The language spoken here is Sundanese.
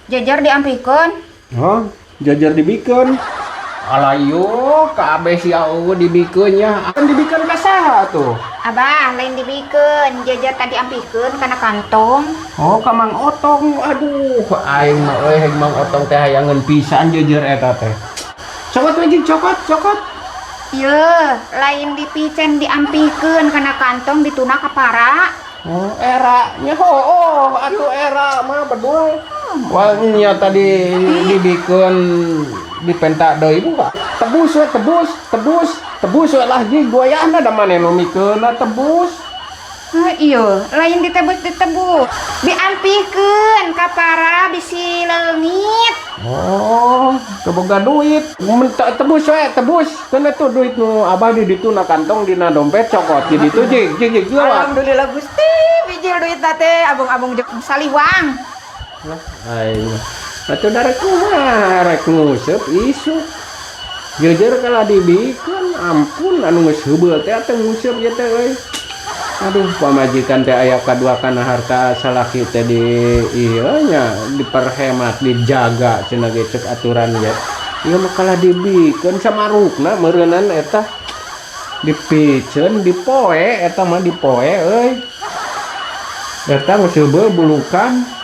Jejer diampihkeun. Hah? Jejer dibikeun. Alah yo, kabeh sia eueuh dibikeun nya. Kan dibikeun ka saha tuh? Abah, lain dibikeun, jejer tadi ampihkeun kana kantong. Oh, ka Mang Otong. Aduh, aing mah euy, hayang Mang Otong teh hayangeun pisan jejer eta teh. Cokot lagi, cokot, cokot. Iya, lain dipicen, diampihkeun kana kantong dituna kapara. Oh, era nya oh, atuh era mah bedul. Wah, nya tadi dibikeun dipenta deui buka. Tebus we, tebus, tebus, tebus we lah jig goyahna da maneh nu mikeunna tebus. Hah, iya, lain ditebus ditebus. Diampihkeun kapara bisi leungit. Oh, teu boga duit. Minta tebus we, tebus. Keun tuh duit nu abah di ditu na kantong dina dompet cokot di ditu jig jig jig lewat. Alhamdulillah Gusti, bijil duit teh abang-abang jeung Saliwang. Lah, aing. Atuh darek kumaha rek nguseup isuk. Jejer kalah dibikeun, ampun anu geus heubeul teh atuh nguseup ieu teh euy. Aduh, pamajikan teh aya kadua kana harta salaki teh di ieu nya diperhemat, dijaga cenah ge cek aturan ge. Ieu mah kalah dibikeun samarukna meureunan eta. Dipiceun dipoe eta mah dipoe euy. Eta geus heubeul bulukan.